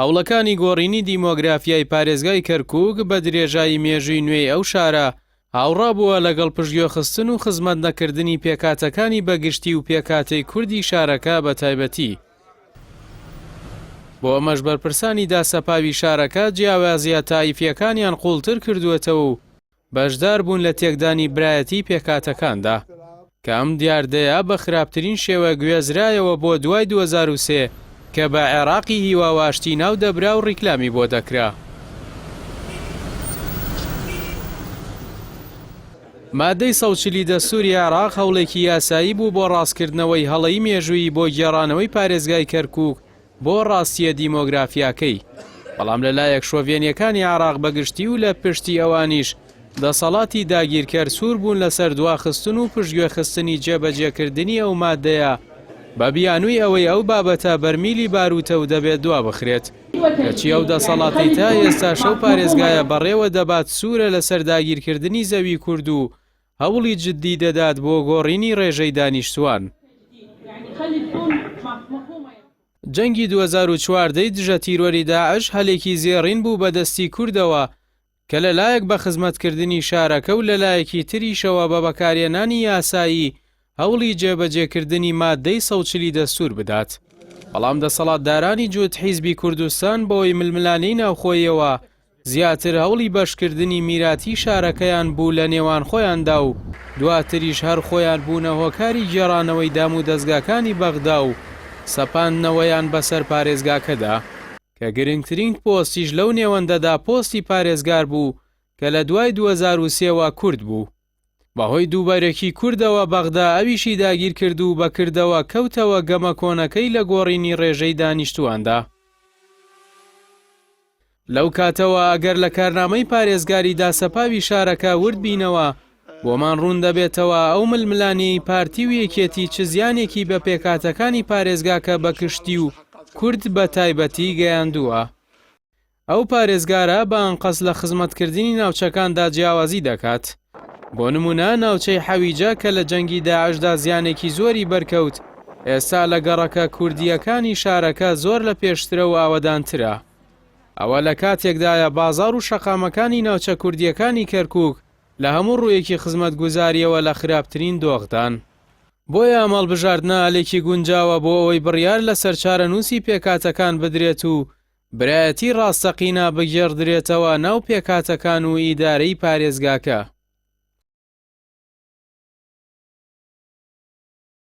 هەوڵەکانی گۆڕینی دیمۆگرافیای پارێزگای کەرکووک بە درێژایی مێژووی نوێی ئەو شارە، هاوڕا بووە لەگەڵ پشتگوێخستن و خزمەت نەکردنی پێکهاتەکانی بە گشتی و پێکهاتەی کوردی شارەکە بە تایبەتی. بۆ ئەمەش بەرپرسانی داسەپاوی شارەکە جیاوازییە تائیفییەکانیان قووڵتر کردووەتەوە و بەشدار بوون لە تێکدانی برایەتی پێکهاتەکاندا، کە ئەم دیاردەیە بە خراپترین شێوە گوێزرایەوە بۆ دوای 2003 کە بە عێراقی هیوا و ئاشتی ناو دەبرا و ڕیکلامی بۆ دەکرا. مادەی 140 ی دەستووری عێراق هەوڵێکی یاسایی بوو بۆ ڕاستکردنەوەی هەڵەی مێژوویی بۆ گێڕانەوەی پارێزگای کەرکووک بۆ ڕاستییە دیمۆگرافیاکەی، بەڵام لە لایەک شۆڤێنییەکانی عێراق بە گشتی و لە پشتی ئەوانیش دەسەڵاتی داگیرکەر سوور بوون لەسەر دواخستن و پشتگوێخستنی جێبەجێکردنی ئەو مادەیە بە بیانووی ئەوەی ئەو بابەتە بەرمیلی باروتە و دەبێت دوابخرێت. کەچی ئەو دەسەڵاتەی تا ئێستاش ئەو پارێزگایە بەڕێوە دەبات سوورە لەسەر داگیرکردنی زەوی کورد و هەوڵی جددی دەدات بۆ گۆڕینی ڕێژەی دانیشتووان. جەنگی 2014 ی دژە تیرۆری داعش هەلێکی زێڕین بوو بە دەستی کوردەوە کە لە لایەک بە خزمەتکردنی شارەکە و لە لایەکی تریشەوە بە بەکارهێنانی یاسایی هەوڵی جێبەجێکردنی ماددەی 140 ی دەستوور بدات. بەڵام دەسەڵاتدارانی جووت حیزبی کوردستان بەهۆی ململانێی ناوخۆییەوە زیاتر هەوڵی بەشکردنی میراتی شارەکەیان بوو لە نێوان خۆیاندا و دواتریش هەر خۆیان بوونە هۆکاری گێڕانەوەی دامودەزگاکانی بەغدا و سەپاندنەوەیان بەسەر پارێزگاکەدا، کە گرنگترین پۆستیش لەو نێوەندەدا پۆستی پارێزگار بوو کە لە دوای 2003 وە کورد بوو. بەهۆی دووبەرەکی کوردەوە بەغدا ئەویشی داگیرکرد و بەکردەوە کەوتەوە گەمە کۆنەکەی لە گۆڕینی ڕێژەی دانیشتوواندا. لەو کاتەوە ئەگەر لە کارنامەی پارێزگاری داسەپاوی شارەکە ورد بینەوە، بۆمان ڕوون دەبێتەوە ئەو ململانێی پارتی و یەکێتی چ زیانێکی بە پێکهاتەکانی پارێزگاکە بە گشتی و کورد بە تایبەتی گەیاندووە. ئەو پارێزگارە بە ئەنقەست لە خزمەتکردنی ناوچەکاندا جیاوازی دەکات. بۆ نموونە ناوچەی حەویجە کە لە جەنگی داعشدا زیانێکی زۆری بەرکەوت، ئێستا لە گەڕەکە کوردییەکانی شارەکە زۆر لە پێشترە و ئاوەدانترە. ئەوە لە کاتێکدایە بازاڕ و شەقامەکانی ناوچە کوردییەکانی کەرکووک لە هەموو ڕوویەکی خزمەتگوزارییەوە لە خراپترین دۆخدان. بۆیە ئەم هەڵبژاردنە هەلێکی گونجاوە بۆ ئەوەی بڕیار لەسەر چارەنووسی پێکهاتەکان بدرێت و برایەتی ڕاستەقینە بگێڕدرێتەوە ناو پێکهاتەکان و ئیدارەی پارێزگاکە.